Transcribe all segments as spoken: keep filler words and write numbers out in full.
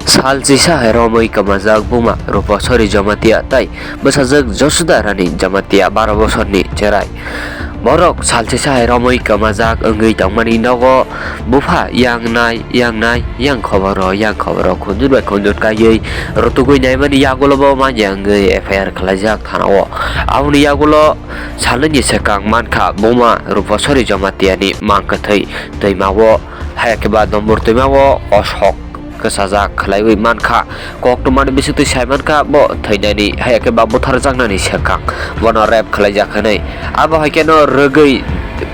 Sal chisa hai romwi kwmajak buma Rupasori Jamatia tai bwsajwk Josuda Rani Jamatia baro bosorni cherai. Borok sal chisa hai romwi kwmajak wngwi tongmani nogo bupha yang nai, yang nai, yang khoboro, yang khoboro khunjun bai khunjun kaiwi rwtugwi naimani yagulobo manya wngwi F I R khlaijak thanao. Aboni yagulo salnwini swkang mankha buma Rupasori Jamatiani mang kwthwi twimao, hai khe ba Dombor twimao kosok kwchajak khlaiwi mankha. Koktwmani bisingtwi sai mankha bo thwinani, hai khe ba butharjaknani swkang bono rape khlaijak hwnwi. Abo hai kheno rwgwi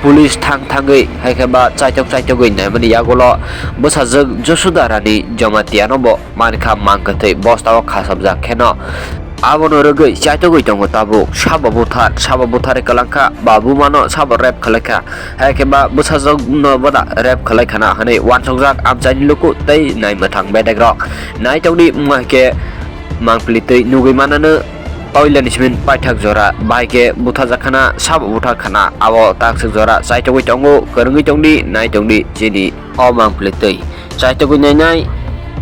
police thang thangwi, hai khe ba chaitok chaitogwi naimani yagulo bwsajwk Josuda Rani Jamatiano bo mankha mang kwthwi bostao khasapjak kheno. Abono rwgwi chaitogwi tongo tabuk. Sabo buthar, sabo buthar kwlangkha, ba bumano sabo rape khlaikha. Hai khe ba bwsajwkno boda rape khlai khana hwnwi uansukjak amchaini luku tei naimwthang bedekrok. Naitokni wngma hai khe mangpili twi nugwi manano, oilani simin paithak jora bai khe butharjak khana, sabo buthar khana, abo takswk jora chaitogwi tongo, kwrwngwi tongdi, naitokdi chini o mangpili twi. Chaitogwi nainai,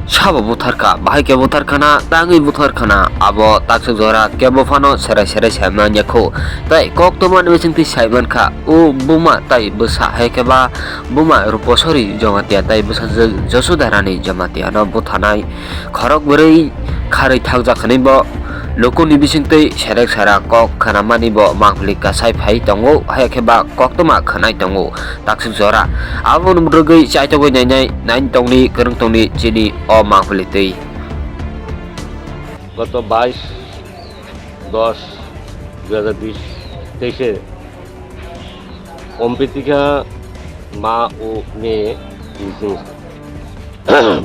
sabo buthar kha, bahai khe buthar khana, tangwi buthar khana, abo takswk jora kebo phano serai serai sai manya kho. Tai koktwmani bisingtwi sai mankha, o buma tai bwsa hai khe ba buma Rupasori Jamatia tai bwsajwk Josuda Rani Jamatiano buthanai khorok bwrwi kharwi thakjak hwnwi bo lukuni bisingtwi serek sara kok khnamani bo mangpili kasai phai tongo, hai khe ba koktwma khwnai tongo. Takswk jora. Aboni rwgwi chaitogwi nainai, naini tongni, kwrwng tongni chini o mangpili twi. গত বাইশ দশ দুই হাজার বিশ তেইশে অম্বিকা মা ও মেয়ে missing.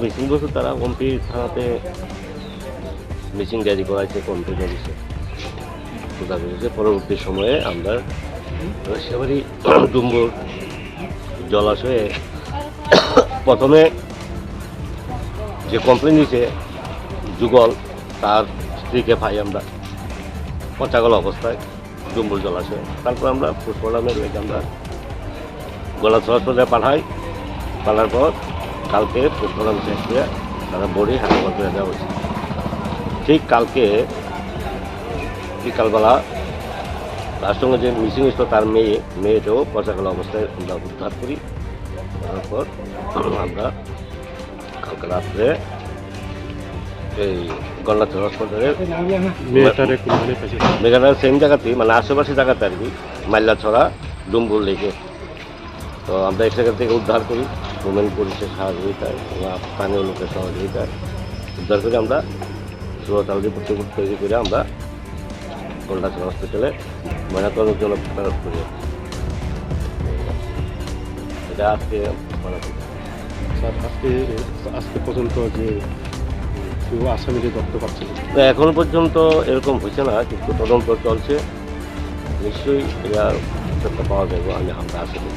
Missing বলতে তারা অম্বি থানাতে মিসিং ডায়েরি করা হয়েছে, কমপ্লেন দিয়েছে। খোঁজাখুঁজি হয়েছে। পরবর্তী সময়ে আমরা সেবারি ডুম্বুর জলাশয়ে প্রথমে যে কমপ্লেন দিয়েছে যুগল, তার স্ত্রীকে পাই আমরা পচাগলা অবস্থায়। ডুম্বুর জলাশয়। তারপর আমরা পোস্টমর্টমে রেখে আমরা গলাচড়া হসপিটালে পাঠাই। পাঠানোর পর কালকে পোস্টমর্টম শেষ করে তারা বডি হাসপাতাল করে দেওয়া হয়েছে। ঠিক কালকে বিকালবেলা তার সঙ্গে যে মিসিং হয়েছিল তার মেয়ে, মেয়েটাও পচাগলা অবস্থায় আমরা উদ্ধার করি। করার পর আমরা কালকে রাত্রে এই গন্ডাছড়া হসপিটালে মেয়েটারে কোনখানে পাইছে? মেয়েটা সেম জায়গাতেই, মানে আশেপাশে জায়গাতে আর কি, মাইলাছড়া, ডুম্বুর লেকে। তো আমরা সেখান থেকে উদ্ধার করি, উইমেন পুলিশের সহযোগিতায় এবং স্থানীয় লোকের সহযোগিতায় উদ্ধার করে আমরা সুরতাল রিপোর্ট টিপোর্ট তৈরি করে আমরা গন্ডাছড়া হসপিটালে ময়নাতদন্তের জন্য প্রেরণ করি। এটা আজকে বলা হলো। স্যার, আজকে, আজকে পর্যন্ত যে কেউ আসামিকে ধরতে পারছে না? না, এখনো পর্যন্ত এরকম হয়েছে না, কিন্তু তদন্ত চলছে। নিশ্চয়ই এরা সত্যতা পাওয়া যাবে, আমি, আমরা আশা করি।